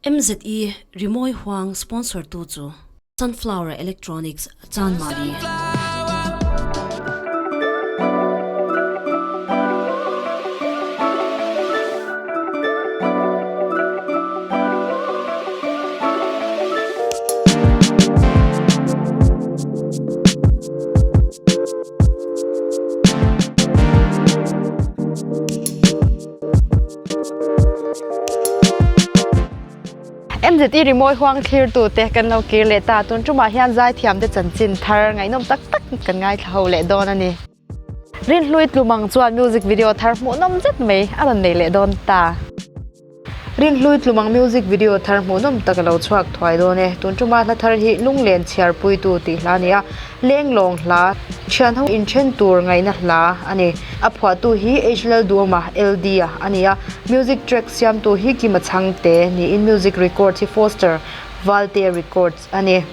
MZE Rimawi Huang sponsor tu chu Sunflower Electronics Chanmari. MZE rimawi huang thlirtute kan lo kir leh ta. Tun tumah hian zaithiamte chanchin thar ngaihnawm tak tak kan ngaithla ho leh dawn a ni. Rinhlui Tlumang chuan music video thar hmuhnawm zet mai a rawn nei leh dawn ta. Rinhlui Tlumang music video thar hmuhnawm tak a lo chhuak thuai dawn e. Tun tuma hla thar hi Lunglen chhiarpuitu tih hla a ni a, Lenglawng hla, thianho inthen tur ngaihna hla a ni. A phuahtu hi H Lalduama, LD-a a ni a, music track siamtu hi Kima Chhangte niin music record hi Foster Valte Records a ni.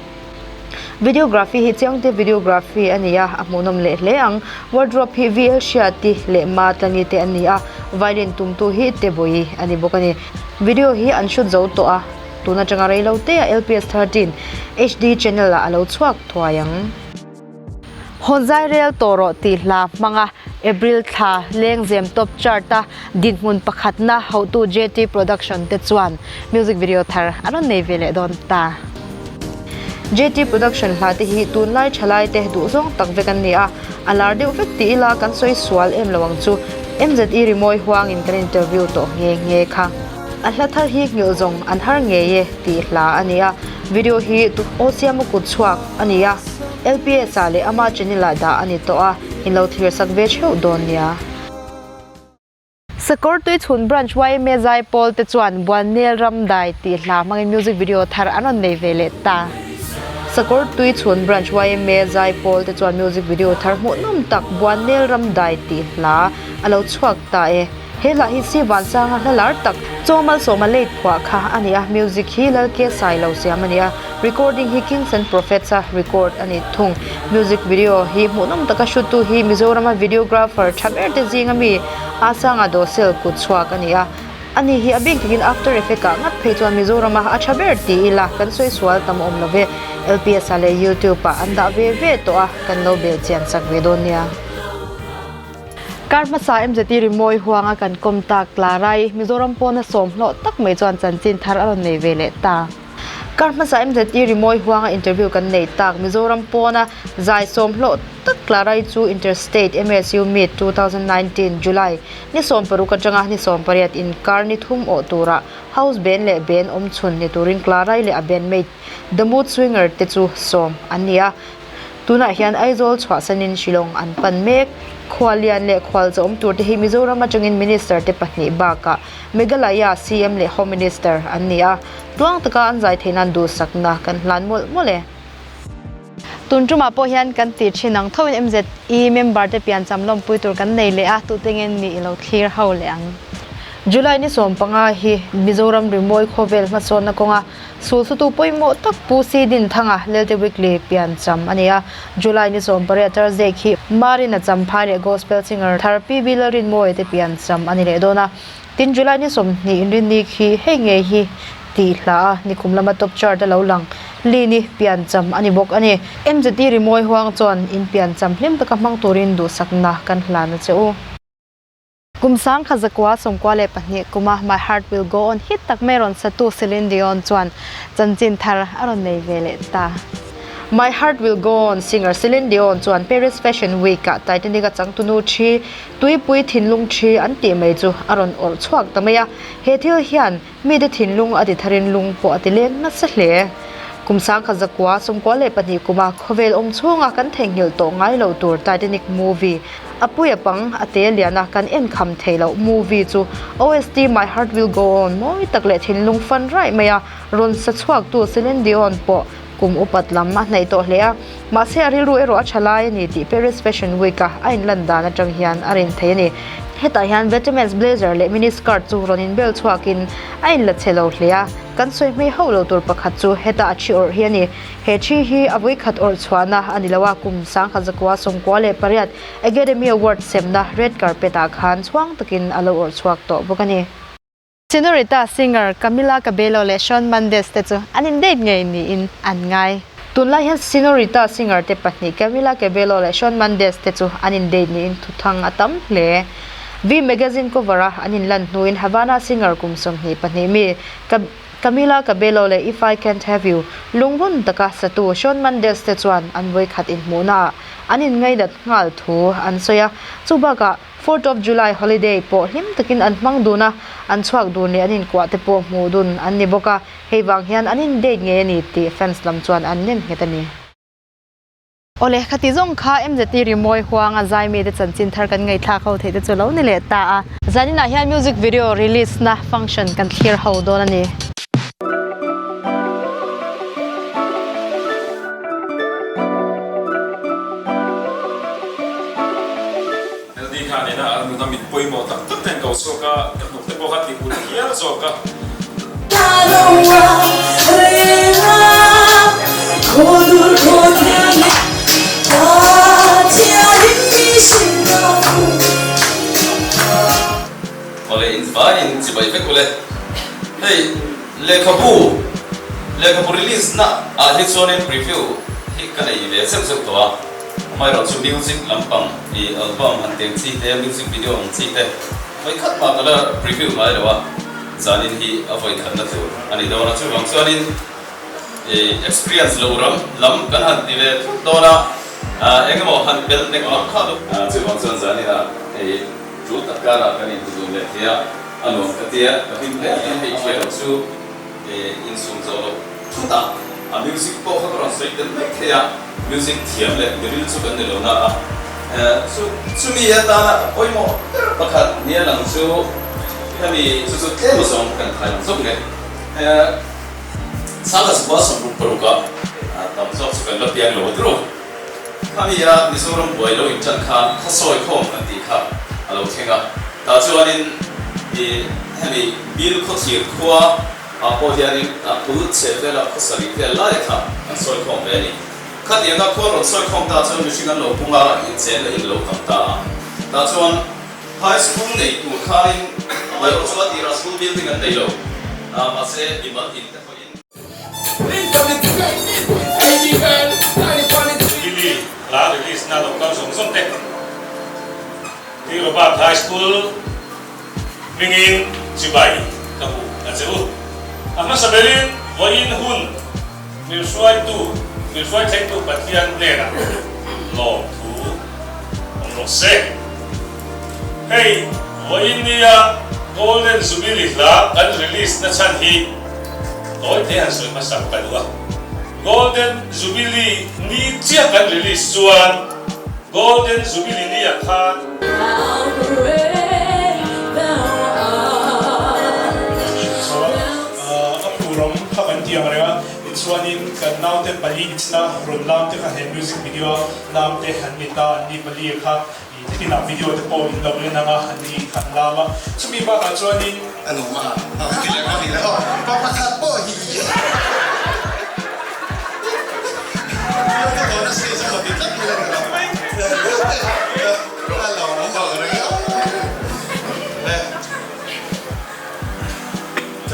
Videography hi Chiangte Videography a ni a, a hmuhnawm leh hle ang. Wardrobe hi VL Hriati leh Ma Tlani te an ni a, violin tumtu hi Tebawi a ni bawk a ni. Video hi an shoot zo tawh a, tun atanga rei lo te ah LPS 13 HD channel ah a lo chhuak thuai ang. Hawnzai rel tawh rawh tih hla hmanga April thla lengzem top chart a dinhmun pakhatna hauhtu JT Production te chuan music video thar an rawn nei ve leh dawn ta. JT Production hla te hi tunlai thalai te duhzawng tak vek an ni a, a lar deuh vek ti ila kan sawi sual em lo ang chu. MZE rimawi huangin kan interview tawh nghe nghe kha. A hla thar hi nghilh zawng an har ngei e tih hla a ni a, video hi aw siama kut chhuak a ni a, LPS ah leh ama channel ah dah a ni tawh a, in lo thlir sak ve theuh dawn nia. Sakawr Tuichhun Branch yma Zaipawl te chuan Buannel Ramdai tih hla hmangin music video thar an rawn nei ve leh ta. Sakawr Tuichhun Branch yma Zaipawl te chuan music video thar hmuhnawm tak Buannel Ramdai tih hla a lo chhuak ta e. He hla hi Si Vansanga hla lar tak Chaw Malsawma late phuah kha a ni a, music hi Lalke Sai lo siam a ni a, recording hi Kings and Prophets a record a ni thung. Music video hi hmuhnawm taka hruttu hi Mizorama videographer tha ber te zinga mi Asanga Dosel kut chhuak a ni a, ani hi a bik takin After Effect ah ngat phei chuan Mizorama a tha ber ti ila kan sawi sual tam awm lo ve. LPS ah leh YouTube ah an dah ve ve tawh a, kan lo belh chian sak ve dawn nia. Kar hmasa MZT rimawi huanga kan kawm tak Clarai, Mizoram pawna sawm hlawh tak mai chuan chanchin thar a rawn nei ve leh ta. Kar hmasa MZT rimawi huanga interview kan nei tak Mizoram pawna zai sawm hlawh tak Clarai chu Interstate MSU Meet 2019 July ni 16 atanga ni 18 inkar ni thum awh tura House band leh band awm chhun ni turin Clarai leh a bandmate The Mood Swinger te chu sawm an ni a. Tunah hian Aizawl chhuahsanin Shillong an pan mek. Khuallian leh khualzawm tur te hi Mizoram atangin Minister te pahnih bakah Meghalaya CM leh Home Minister an ni a, tluang taka an zai theih nan duhsakna kan hlan mawlh mawlh e. Tun tumah pawh hian kan tih thin ang thoin MZE member te piancham lawmpui tur kan nei leh a, tute nge ni i lo thlir ho leh ang. July ni 15 hi Mizoram rimawi khawvel hmasawnna kawnga Sulsutu pawimawh tak Pu Si Dinthanga, Lelte Weekly, pian cham a ni a. July ni 18 Thursday khi Marina Champhai leh Gospel singer thar PB Lalrinmawia te pian cham a ni leh dawn a. Tin, July ni 20 Inrinni khi hei ngei hi tih hla a nikum lama top chart a lo lang li ni pian cham a ni bawk a ni. MZT rimawi huang chuan in pian cham hlim taka hmang turin duhsakna kan hlan a che u. Kum 1992 kuma My Heart Will Go On hit tak mai rawn satu Celine Dion chuan chanchin thar a rawn nei ve leh ta. My Heart Will Go On singer Celine Dion chuan Paris Fashion Week-ah Titanic-a changtunu thi, tuipui thinlung thi an tih mai chu a rawn awrh chhuak ta mai a. He thil hian mite thinlung a ti tharin lung pawh a ti leng nasa hle. Kum 1992 kuma khawvel awm chhunga kan theihnghilh tawh ngai lo tur Titanic movie A pui a pang, a te lian a, kan en kham thei loh movie chu OST My Heart Will Go On mawi tak leh thinlung fan raih mai a, rawn sa chhuaktu Celine Dion pawh kum upat lam a hnaih tawh hle a, mahse a rilru erawh a tha lai a ni tih Paris Fashion Week a a inlan dan atang hian a rin thei a ni. Hetah hian Vetements blazer leh mini skirt chu rawn inbel chhuakin a inla chhe lo hle a, kan sawi hmei hauh lo tur pakhat chu heta a thi awrh hi a ni. He thi hi a vawikhat awrh chhuahna a ni lo a, kum 1998 Academy Award semna red carpet ah khan chhuang takin a lo awrh chhuak tawh bawk a ni. Senorita singer Camila Cabello leh Shawn Mendes te chu an in date ngei niin an ngai. Tunlai hian Senorita singer te pahnih Camila Cabello leh Shawn Mendes te chu an in date niin thuthang a tam hle. V Magazine cover a an in lan hnuin Havana singer kum 22 mi Camila Cabello leh If I Can't Have You lungrun taka satu Shawn Mendes te chuan an vawikhat inhmuhnaah an inngainat nghal thu an sawi a. Chu bakah Fourth of July holiday pawh hlim takin an hmang dun a, an chhuak dun leh an inkuah te pawh hmuh dun an ni bawk a, hei vang hian an in date ngei a ni tih fans lam chuan an nem nghet a ni. Awle, khati zawng kha MZT rimawi huanga zai mite chanchin thar kan ngaihthlak ho theih te chu lo ni leh ta a. Zaninah hian music video release na function kan thlir ho dawn a ni. LD kha nena a nuna mit pawimawh tak tak ten ko chhuak a, ka hnuk te pawh kha ti hul hial zawk a. Awle in vai in chibai vek ule. Hei lehkhabu lehkhabu release na ah hi chuanin preview hi ka nei ve zeuh zeuh tawh a. Amaherawhchu music lampang i album han teng chi te, music video ang chi te vawi khat mah ka la preview ngai lo a, zanin hi a vawi khatna tur a ni dawn a, chuvang chuanin i experience lo ram lam kan han ti ve thut dawn a, eng emaw han bel nek mak kha lo. Chuvang chuan zaninah hei tul tak karah kan inhmu dun leh thei a, a nuam ka tia, ka hlim hle a, hei hria lo chu insum zawh loh thut a, a music pawh kha ka rawn sawi tel mai thei a. Music thiam leh miril chu kan ni lo na a, chu chumi atana a pawimawh ber pakhat nia lang chu hemi chu chu tlem azawng kan thai ang zawk nge. Sangha chhukua 66 ah tam zawk chu kan la piang lo a turu. Khami a Mizoram buai lo intan khan khasawi khawm kan tih kha a lo thleng a, tah chuanin i hemi Bil khawthlir khua Ah pawh hianin a phul chhe vela khawsarih vel lai kha an sawi khawm ve a ni. Khatianga khua rawn sawi khawm ta chuan mihring an lo pung a, inchen leh in lo tam ta a. Tah chuan high school nei tur khanin amaherawh chu a tirah school building an nei lo. Mahse mimal in te pawhin. Billy hla release na lo kal zawng zawng te Pi Robert High School Hmingin chibai ka hmu a che u. A hmasa berin vawiin hun min hruaitu, min hruai thlengtu Pathian hnenah lawmthu awm rawh se. Hei vawiin nia Golden Jubilee hla kan release na chhan hi tawi thei han sawi hmasak ka duh a. Golden Jubilee ni chiah kan release chuan Golden Jubilee ni ah khan. A phuram kha kan ti ang reng a, tichuanin kan naute pali ichna rawn lam te kha he music video a lam te an ni ta, an ni pali kha nitinah video te pawh in lo en ang a, an ni khan lam a, chumi bakah chuanin. A nuam a, a ti leh a ni leh aw, pa pakhat pawh hi.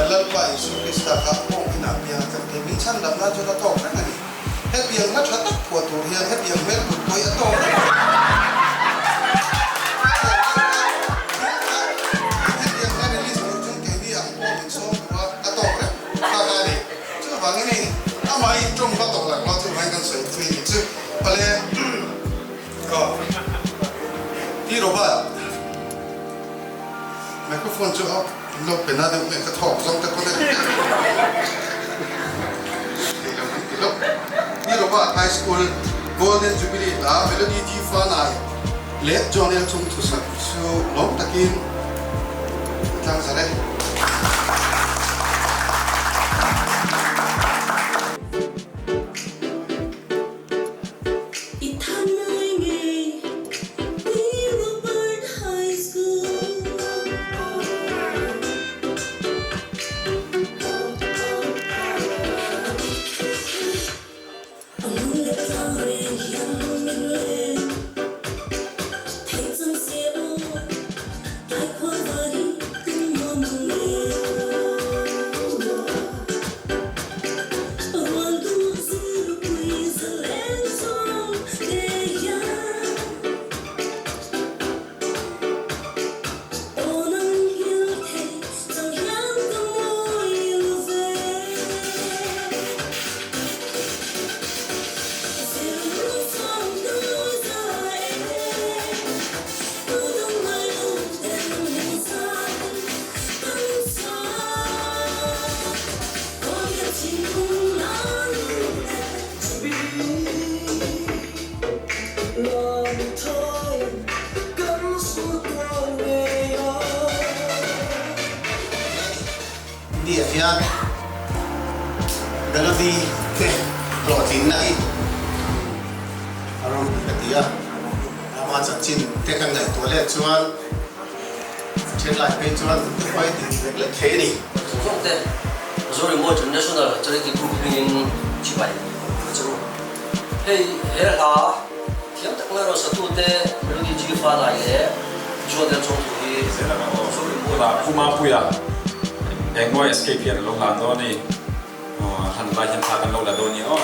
Lalpa Isu Krista kha kawng inah piang a kan thei. Min chhan lam nan chuan a tawk reng a ni. Hetiang hla tha tak phuah tur hian hetiang hmel kut pawh hi a tawk reng a ni. Hetiang hla release tur chuan keini ang pawh min sawm tur a a tawk reng kha kha a ni. Chuvangin hei amah hi tawng hla tawh lak lo chuvangin kan sawi thui ni chu. Awle aw Pi Robert microphone chu a lo pe na deuh nge ka thawk zawng te pawn a thei lo kan ti lo. Pi Robert High School Golden Jubilee hla Melody G Fanai leh John L Chung thusak chu lawm takin a tlang zar e. hian melody te hlawhtlinna hi a ropui ka ti a, ama chanchin te kan ngaihtuah leh chuan Thenlai phei chuan te pai tih lek lek thei a ni. Zawng te, Mizoram Mawi International Charity Group hmingin chibai ka che u. Hei he hla thiam tak mai rawn satute Melody G Fanai leh John El Chawngthu hi Mizoram Mawi Tah Puma Puia Engmawi Escape hian a lo hlan dawn a ni. Aw hlan lai hian thla kan lo la dawn a ni aw.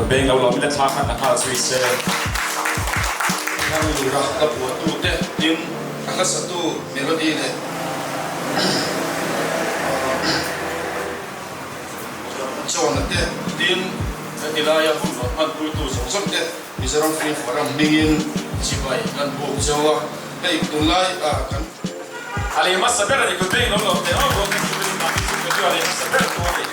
Kut beng lo lawm in a thla khan a nghal zui se. Hlang lura hla phuahtu te tin a hla satu melody leh chawna te tin heti laia hun rawn hmanpuitu zawng zawng te Mizoram Film Forum hmingin chibai kan buk cheu a, hei tunlai kan. A lei hmasa ber a ni, kut beng lo lawm teh aw, Golden Jubilee mah music video a lei hmasa ber tu a ni.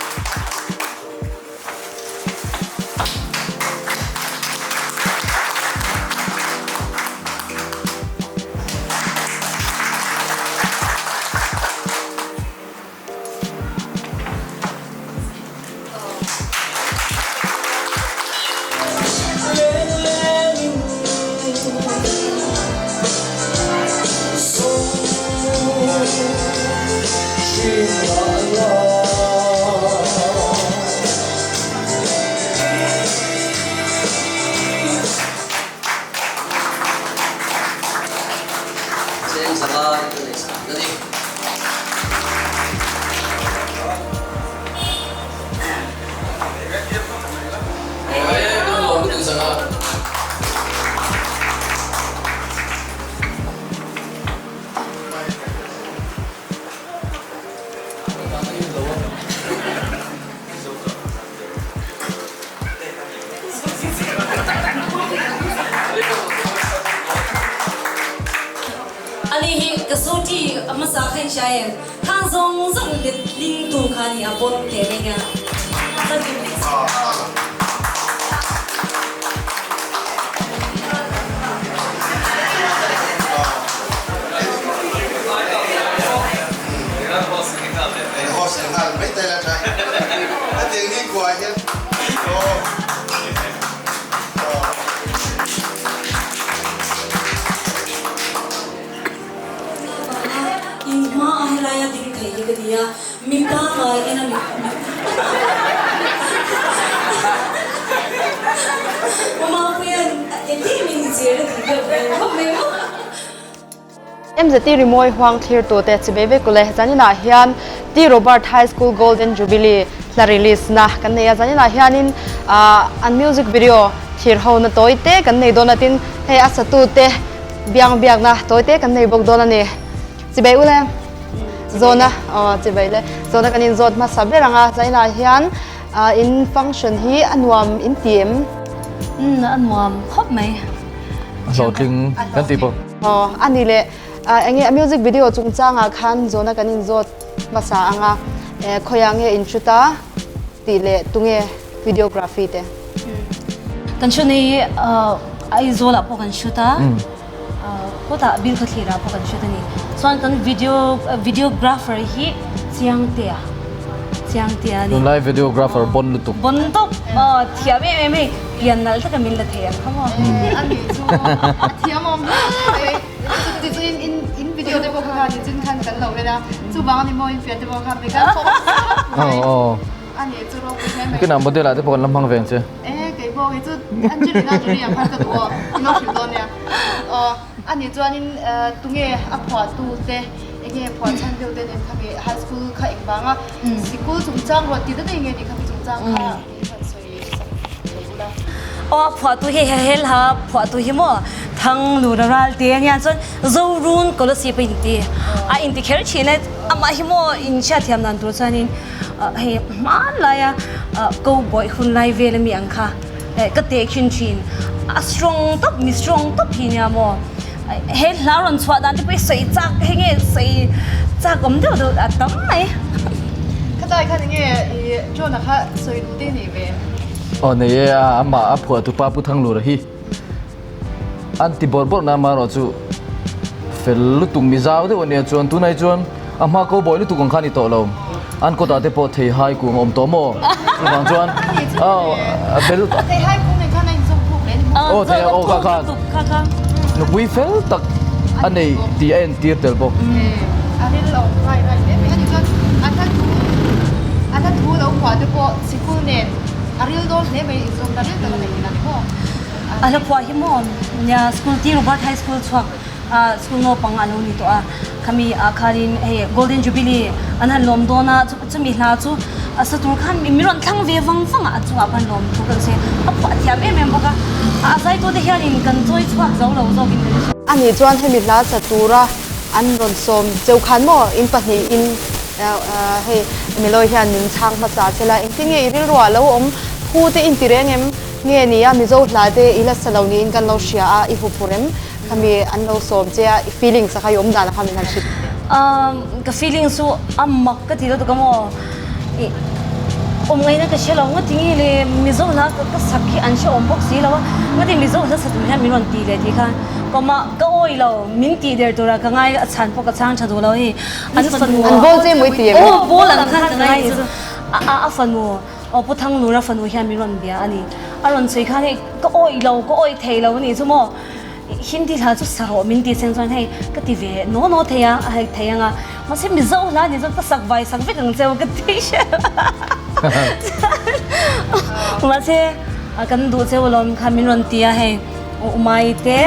Ani hi ka sawti a hmasa kha in hria em? Khang zawng zawng let ling tu kha ni a bawt teh reng a. In hma a helai a ding thei hi ka ti a, mi pangngai en a mi Umapuia'n eng em in zir a tih deuh hmel khawp mai maw. MZT rimawi huang thlirtute chibei vek ule zaninah hian T Robert High School Golden Jubilee hla release na kan nei a, zaninah hianin an music video thir ho na tawi te kan nei dawn a tin hei a satute biang biakna tawi te kan nei bawk dawn a ni. Chibei ule zawna aw chibei le zawna kan inzawt hmasa ber ang a, zaninah hian in function hi a nuam in ti em? Umm a nuam khawp mai. A hlawhtling kan tih bawk. Aw a ni le enge a music video chungchangah khan zawhna kan inzawt hmasa ang a, khawiah nge in shoot a tih leh tunge videography te? Kan shoot na hi Aizawl ah pawh kan shoot a, kawtah Bilkhawthlir ah pawh kan shoot a ni. Chuan kan video videographer hi Chiangtea Chiangtea a ni. Tunlai videographer bon lutuk. Bon tawp thiam em em hei. Pian nalh taka min la thei ang kha maw? A nih chu a thiam awm hle mai. Chuti chu in in video te pawh kha khan nichin khan kan lo en a, chuvang a ni maw in pian te pawh kha mi kan fawk sap mai. A nih chu ropui hle mai. Kinah model ah te pawh kan la hmang ve ang che. E kei pawh kei chu Angelina Jolie ang khan ka duh aw, in lo hrilh dawn nia. Aw a nih chuanin tunge a phuahtu te enge phuah chhan deuh te nen khami high school kha engvanga sikul chungchang ruat tih daih nge ni khami chungchang kha. Aw a phuahtu hi hel ha phuahtu hi maw thang lura ral te ania chuan Zorun Kolosip a inti a inti kher thin e amah hi maw in hriatthiam dan tur chuanin hei hmanlaia cowboy hun lai vel ami ang kha ka tehkhin thin a strong tawp mi strong tawp hi nia maw he hla rawn chhuah dan te pawh hi sawi chak hei nge sawi chak awm deuh deuh a tam mai. Khatlai khan enge i John-a kha sawi duh te nei ve em? Aw nei e, amah a phuah tupa Pu Thanglura hi an ti bawrh bawrh na amaherawh chu fel lutuk mi zau deuh a nia chuan tunah hi chuan a hma ko bawi lutuk ang kha a ni tawh lo. An kawtah te pawh theihai kung a awm tawh maw? Chuvang chuan a fel lutuk. Theihai kung nen khan a inzawm thuk hle a ni maw? Aw thei aw kha khan nupui fel tak a nei tih a entir tel bawk. A ril lo rai rai hle mai a ni chuan a hla thu a hla thu lo phuah te pawh sikul nen a ril dawn hle mai inzawm na ril tak a nei thin a ni maw? A hla phuah hi maw nia school T Robert High School chhuak school naupang a lo ni tawh a khami ah khanin hei Golden Jubilee an han lawm dawn a chumi hla chu a sa tur khan mi rawn thlang ve vang vang a a chungah khan lawm thu kan sawi a phuah thiam em em bawk a a zaitu te hianin kan chawi chhuak zo lo zawkin kan hria. Ani chuan hemi hla sa tura an rawn sawm cheu khan maw in pahnihin hei Meloy hian min chhang hmasa che la engtin nge i rilruah lo awm phu te inti reng em? Nge nia Mizo hla te i la sa lo niin kan lo hria a, i huphur em? Khami an lo sawm che a, i feelings a kha i awm dan a kha min han hrilh teh. Umm ka feelings chu a mak ka ti lutuk a maw? Ih awm ngaihna ka hre lo ngawt tinge le Mizo hla ka sak hi an hre awm bawk si lo a, ngati Mizo hla sa tur hian min rawn ti leh tih khan kawmah ka awi lo min tih der tura ka ngai a chhan pawh ka chhang tha duh lo hei an fanu An ball che mawi ti em? Aw ball ang khan ka ngai chu a a fanu Aw Pu Thanglura fanu hian min rawn bia a ni. A rawn sawi khan hei ka awih lo, ka awih thei lo a nih chu maw? Hindi hla chu sa rawh min ti seng chuan hei ka ti ve naw naw thei a, a hei thei ang a. Mahse Mizo hla nih chuan ka sak vai sak vek ang cheu ka ti hrep a. Mahse kan duh cheu alawm kha min rawn ti a hei Umai te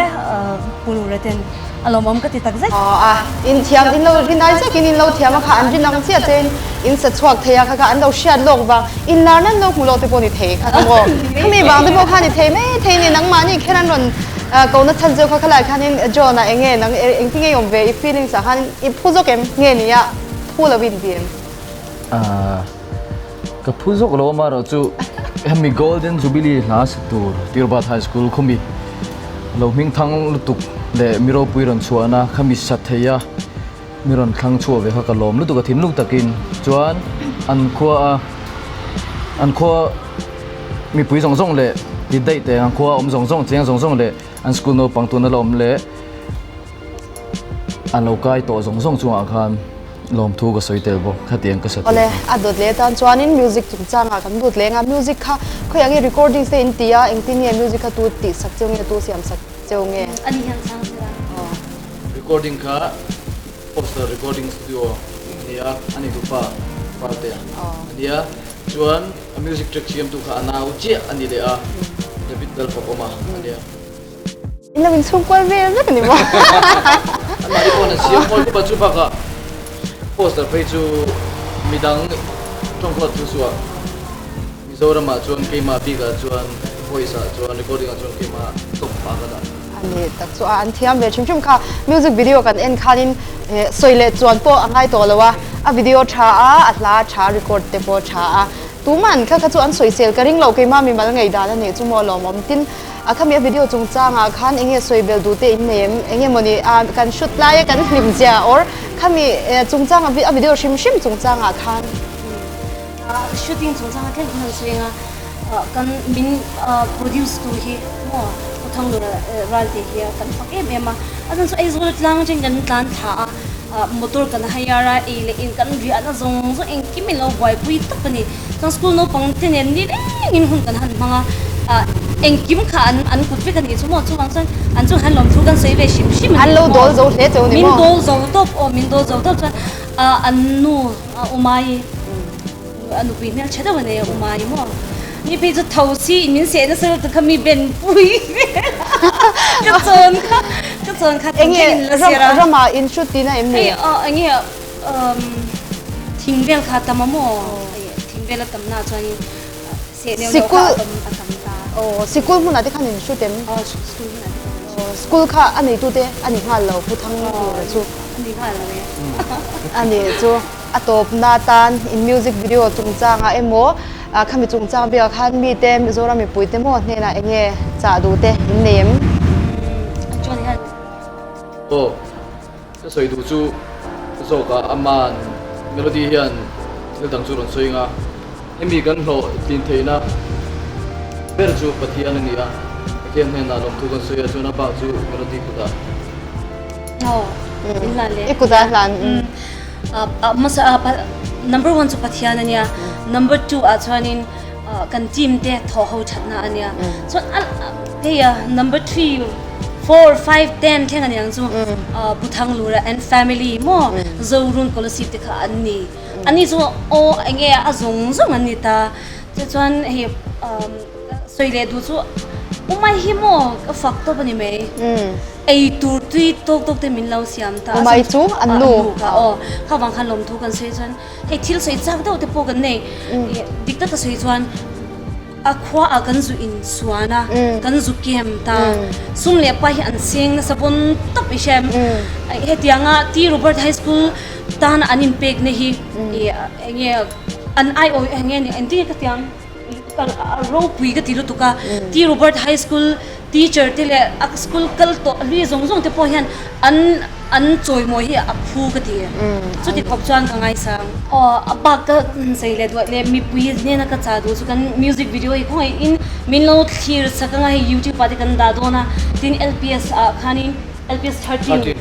Pu Lura ten A lawmawm ka ti tak zet. A in thiam in lo rin ai zekin in lo thiam a kha an rin ang chiah che in sa chhuak thei a kha kha an lo hriat lawk vang in lar nan lo hmu lawk te pawh ni thei kha kha maw khami vang te pawh kha ni thei mai thei ni nangmahni kher an rawn ko na chhan zeuh kha khalai khanin John a enge nang engtin nge i awm ve i feelings ah khan i phu zawk em nge ni a phu lo in ti em? Ka phu zawk lo amaherawhchu hemi Golden Jubilee hla sa tur Tirbat High School khawmi lo hming thang lutuk leh mi ropui rawn chhuahna khami sa thei a mi rawn thlang chhuah ve kha ka lawm lutuk a thinlung takin chuan an khua a an khua mipui zawng zawng leh ti daih teh ang khua awm zawng zawng chiang zawng zawng leh an school naupang tuna la awm leh an lo kai tawh zawng zawng chungah khan Lawmthu ka sawi tel bawk, khatiang ka sa tel. Awle, a dawt leh atan chuanin music chungchangah kan lut leng a, music kha khawi ang i recording te in ti a, engtin nge music kha tu tih sak cheu nge, tu siam sak cheu nge? Ani hian chang sela. Aw. Recording kha Poster Recording Studio a ni a, a ni dupa Parte a ni a, chuan a music track siamtu kha a nau chiah a ni leh a, David Lalfakawma a ni a. In lo inchhung kual vel vek a ni maw? Anmahni pawh an siam kual khawp a, chu bakah poster phei chu midang tawngkawt chu suah Mizoramah chuan keimah bikah chuan voice ah chuan recording ah chuan keimah top ah ka dah. A ni tak chu a, an thiam ve hrim hrim kha. Music video kan en khanin sawi leh chuan pawh a ngai tawh lo a, a video tha a, a hla tha record te pawh tha a. Tuman kha kha chu an sawisel ka ring lo keimah mimal ngeidan a nih chu maw lawmawm tin. A khami a video chungchangah khan enge sawi bel duh te in nei em? Enge mawni a kan shoot lai a kan hlim zia or khami chungchang a video hrim hrim chungchangah khan. Shooting chungchangah tlem khan an sawi anga kan min produce tu hi maw Pu Thanglura Ralte hi kan fak em em a, a chhan chu Aizawl tlang atangin kan tlan thla a motor kan hire a ei leh in kan riahna zawng zawng engkim in lo buaipui tak a ni. Chuan school naupang te nen ni rengin hun kan han hmang a, engkim kha an an kut vek a nih chu maw, chuvang chuan an chu han lawmthu kan sawi ve hrim hrim a ni An lo dawl zo hle cheu ni maw? Min dawl zo tawp aw, min dawl zo tawp chuan an nu Umai a nupui hmel tha deuh a nei a Umai maw, mi phei chu tho si in min seh nasa lutuk kha mi ben pui vel a, ka chawn kha ka chawn kha tun thleng in la zir a. Enge ramah in shoot tihna em ni? Hei enge Thing vel kha a tam a maw? Thing vel a tam na chuanin seh neuh neuh kha a tam ta. Aw, sikul hmunah te khan in shoot em? Aw, school hmunah te khan in shoot. School kha a neitu te a ni nghal lo, Pu Thang tura chu. A ni nghal lo e. A ni chu a tawpna tan in music video chungchangah emaw khami chungchang biakah khan mite Mizoram mipui te maw hnenah enge chah duh te in nei em? Chuan hian. Aw. Ka sawi duh chu zawk ah aman melody hian thil dang chu rawn sawi anga hemi kan hlawh tlin theihna ber chu Pathian a ni a, Pathian hnenah lawmthu kan sawi a chuan a bak chu melody kutah. Aw. Min hlan le. I kut ah hlan. Masa number 1 chu Pathian ania. Number 2 ah chuanin kan team te thaw ho thatna ania. Chuan hei number 3 4 5 10 thleng aniang chu Pu Thanglura and family maw Zorun Kolosip te kha an ni. Ani chu aw enge a zawng zawng an ni ta. Chuan hei sawi leh duh chu Umai hi maw ka fak tawp a ni mai. Ei tur tui tawk tawk te min lo siam ta. Umai chu an nu. An nu kha aw. Kha vang khan lawmthu kan sawi chuan hei thil sawi chak deuh te pawh kan nei. Dik taka sawi chuan a khua ah kan zu in suan a, kan zu kem ta. Sum leh pa hi an seng nasa pawn tawp i hrem. Hetianga T Robert High School tana an inpekna hi enge An aiawih eng nge ni engtin nge ka tiang ropui ka ti lutuk a T Robert High School teacher te leh a school kal tawh hlui zawng zawng te pawh hian an an chawimawi hi a phu ka ti chuti khawp chuan ka ngaisang. Aw a bak ka sawi leh duah leh mipui hnena ka chah duh chu kan music video hi khawngaih in min lo thlir chak anga hei youtube ah te kan dah dawn a tin LPS ah khanin LPS 13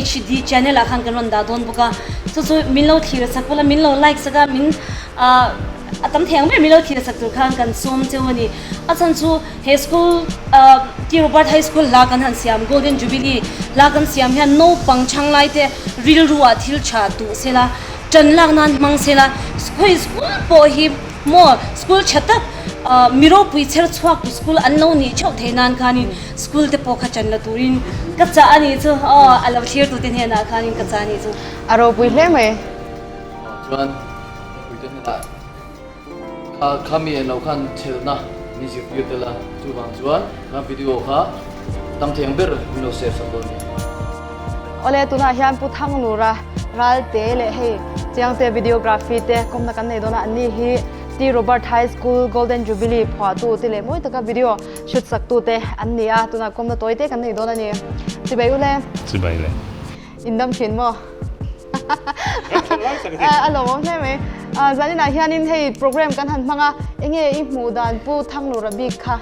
HD channel ah khan kan rawn dah dawn bawk a, chu chu min lo thlir sak pawh la, min lo like sak a, min ah a tam thei ang ber min lo thlir sak tur khan kan sawm cheu a ni. A chhan chu he school ah T Robert High School hla kan han siam Golden Jubilee hla kan siam hian naupang chhang lai te rilru ah thil tha tuh se la, tan lak nan hmang se la, khawi school pawh hi maw school tha tak ah mi ropui chher chhuak tu school an lo nih theuh thei nan khanin School te pawh kha chan la turin ka chah a nih chu aw a lo thlir tute hnenah khanin ka chah a nih chu. A ropui hle mai. Chuan mipuite hnenah kha kha mi en lo khan chhelna min zirtir tel a, chuvang chuan kha video kha tam thei ang ber min lo share sak dawn a ni. Awle tunah hian Pu Thanglura Ralte leh hei Chiangte videography te kawmna kan nei dawn a, anni hi T Robert High School Golden Jubilee phuahtu te leh mawi taka video Shoot sak tu te an ni a, tunah kawmna tawi te kan nei dawn a ni. Chibai u le. Chibai le. In dam thin maw? A lawmawm hle mai. Zaninah hianin hei program kan han hmang a, enge i hmuh dan Pu Thanglura bik kha?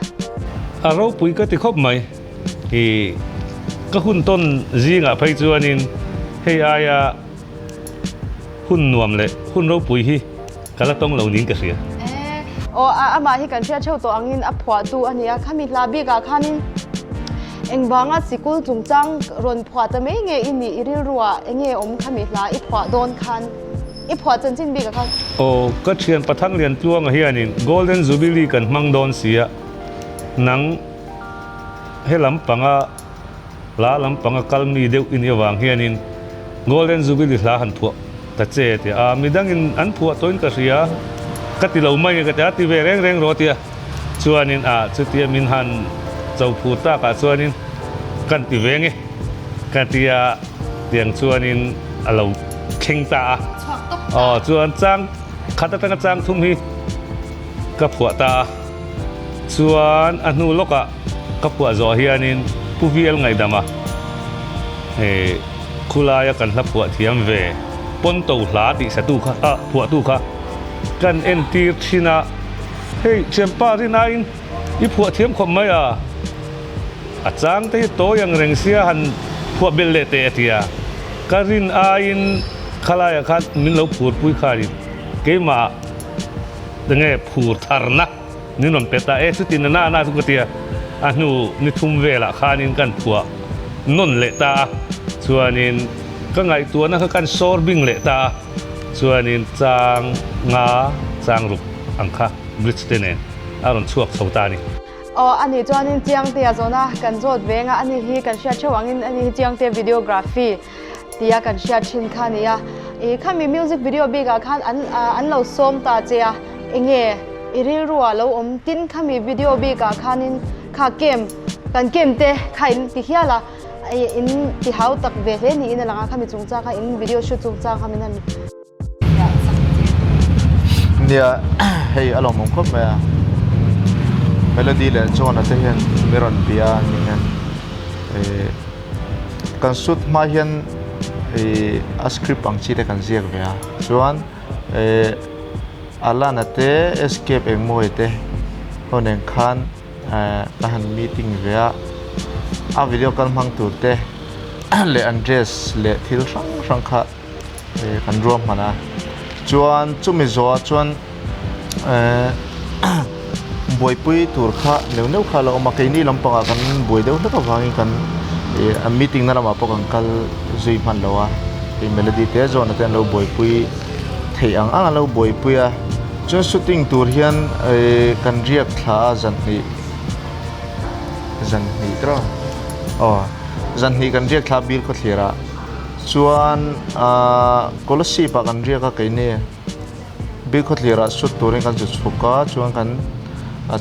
A ropui ka ti khawp mai. I ka hun tawn zingah phei chuanin hei aia hun nuam leh hun ropui hi Ka la tawng lo niin ka hria. Aw, amah hi kan hriat theuh tawh angin a phuahtu a ni a, khami hla bikah khanin engvanga sikul chungchang rawn phuah ta mai nge i nih i rilruah enge awm khami hla i phuah dawn khan i phuah chanchin bikah khan. Aw, ka thian Pathang Liantluanga hianin Golden Jubilee kan hmang dawn sia, nang he lampanga Hla lampanga kal mi deuh i nih avang hianin Golden Jubilee hla han phuah ta che tia a, midangin an phuah tawhin ka hria, ka ti lo mai nge ka ti a, ti ve reng reng rawh tia chuanin a chutia min han cho phur takah chuanin kan ti ve nge ka tia tiang chuanin a lo thleng ta a, aw chuan chang khat atanga chang thum hi ka phuah ta a. Chuan a hnu lawkah ka phuah zawh hianin Pu Vial Ngaihdama he khulaia kan hla phuah thiam ve Ponto hla tih satu kha a phuahtu kha kan entir thin a, hei thianpa rinaiin i phuah thiam khawp mai a, a chang te hi tawi ang reng sia han phuah belh leh teh a ti a, ka rin aiin khalaiah khan min lo phurpui khanin keimah Tinge phur tharna ni rawn pe ta e chutin a na na chu ka ti a, a hnu ni thum velah khanin kan phuah nawn leh ta a, chuanin ka ngaihtuahna kha kan sawr bing leh ta a, chuanin chang nga chang ruk ang kha bridge te nen a rawn chhuak chho ta a ni. Aw a nih chuanin Chiangtea zawna kan zawt veng a, ani hi kan hriat theuh angin ani hi Chiangtea videography Tia kan hriat thin kha nia. I khami music video bik ah khan an an lo sawm ta che a, enge i rilru ah lo awm tin khami video bik ah khanin kha camp kan camp te kha in ti hial a, in ti hau tak ve hle niin a lang a, khami chungchang kha in video shoot chungchang kha min han Nia hei a lawmawm khawp mai a, Melody leh John-a te hian mi rawn bia a ni hian ih kan shoot hma hian ih a script ang chi te kan ziak ve a chuan ih Alana te Escape Engmawia te ho nen khan ka han meeting ve a, a video kal hmang tur te. leh an dress leh thil hrang hrang kha kan ruahman a. Chuan chumi zawhah chuan buaipui tur kha neuh neuh kha a lo awm a, keini lampangah kan buai deuh hlek avangin kan ih meeting na lamah pawh kan kal zui hman lo a, hei melody te zawhna te an lo buaipui theih ang ang an lo buaipui a, chuan shooting tur hian ih kan riak thla a zan hnih zan hnih tawh aw zan hnih kan riak thla a bil khawthlir ah chuan ah Kolasib ah kan riak a keini. Bilkhawthlir ah sut turin kan zu chhuk a, chuan kan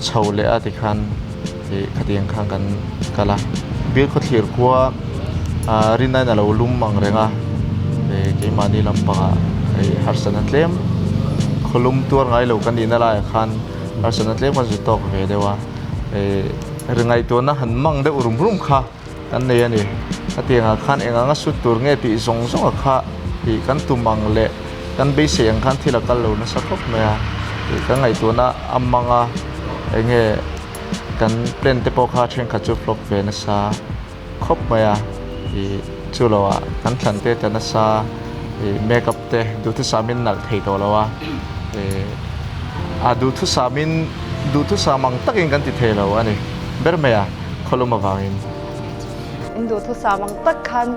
chho leh a tikhan ih khatiang khan kan kal a. Bilkhawthlir khua ah rinna in a lo lum ang reng a, ih keimahni lampangah ih harsatna tlem khawlum tuar ngai lo kan nihna laiah khan harsatna tlem kan zu tawk ve deuh a, ih ri ngaihtuahna han mang deuh rum rum kha kan nei a ni. Khatiangah khan eng anga sut tur nge tih zawng zawnga kha ih kan tum ang leh Kan beisei ang khan thil a kal lo nasa khawp mai a, ih kan ngaihtuahna a mang a, eng nge kan plan te pawh kha thenkhat chu flop ve nasa khawp mai a, ih chu lo ah kan thlan te ta nasa, ih make up te duhthusam in nalh thei tawh lo a, ih a duhthusam in duhthusam ang takin kan ti thei lo a ni ber mai a khawlum avangin. In duhthusam ang tak khan.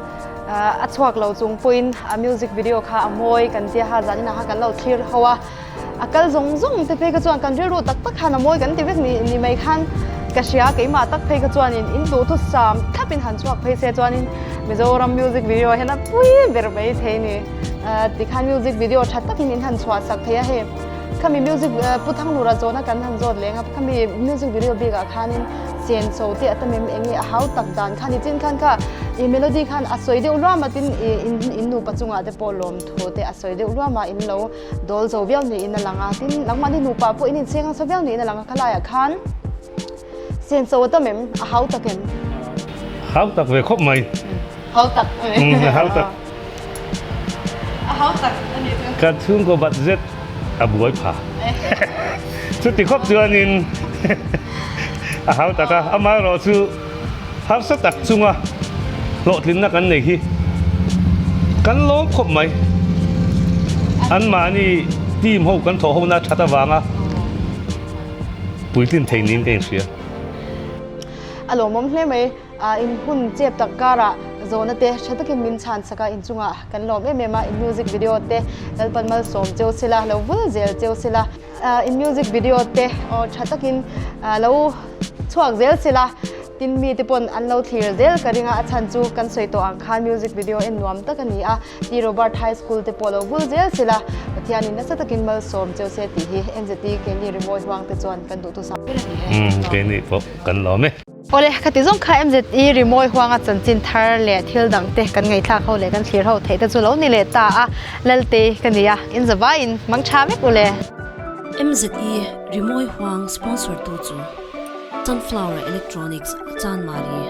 A chhuak lo chung pawhin a music video kha a mawi kan tia ha zanin ah khan kan lo thlir ho a, a kal zawng zawng te phei kha chuan kan rilru tak tak khan a mawi kan ti vek ni ni mai khan ka hria keimah tak phei kha chuanin in duhthusam thlapin han chhuak phei se chuanin Mizoram music video hian a pui ber mai thei ni tikhan music video tha takin in han chhuah sak thei a hei khami music Pu Thanglura zawhna kan han zawt leng a khami music video bikah khanin Chen cho te a tam em eng nge a hau tak dan khan i chin khan kha i melody khan a sawi deuh luam a tin i in in nupa chungah te pawh lawm thu te a sawi deuh luam a in lo dawl zo viau niin a lang a tin nangmahni nupa pawh in inchheng nasa viau niin a lang a khalaiah khan chen cho a tam em a hau tak em. Hau tak ve khawp mai. Hau tak a hau tak. A hau tak a nih chu. Kan chhungkaw bat zet a buai pha. Chuti khawp chuanin a hau tak a, amaherawh chu harsa tak chunga hlawhtlinna kan nei hi kan lawm khawp mai. Anmahni team ho kan thawh hona that avanga puitlin thei niin ka inhria. A lawmawm hle mai. In hun chep tak karah zawhna te tha takin min chhan sak a, inchungah kan lawm em em a, in music video te Lalpan malsawm cheu sela, lo vul zel cheu sela, in music video te aw tha takin lo chhuak zel sela, tin mite pawn an lo thlir zel ka ring a, a chhan chu kan sawi tawh ang khan music video en nuam tak a ni a, T Robert High School te pawh lo vul zel sela, Pathianin nasa takin malsawm cheu se tih hi NZT keini rimawi huang te chuan kan duhthusam ber a ni e. Umm keini pawh kan lawm e. Awle, khati zawng kha MZE rimawi huanga chanchin thar leh thil dang te kan ngaihthlak ho leh kan thlir ho theih te chu lo ni leh ta a, Lalte ka ni a, in zavaiin mang tha vek u le. MZE rimawi huang sponsor tu chu Sunflower Electronics Chanmari.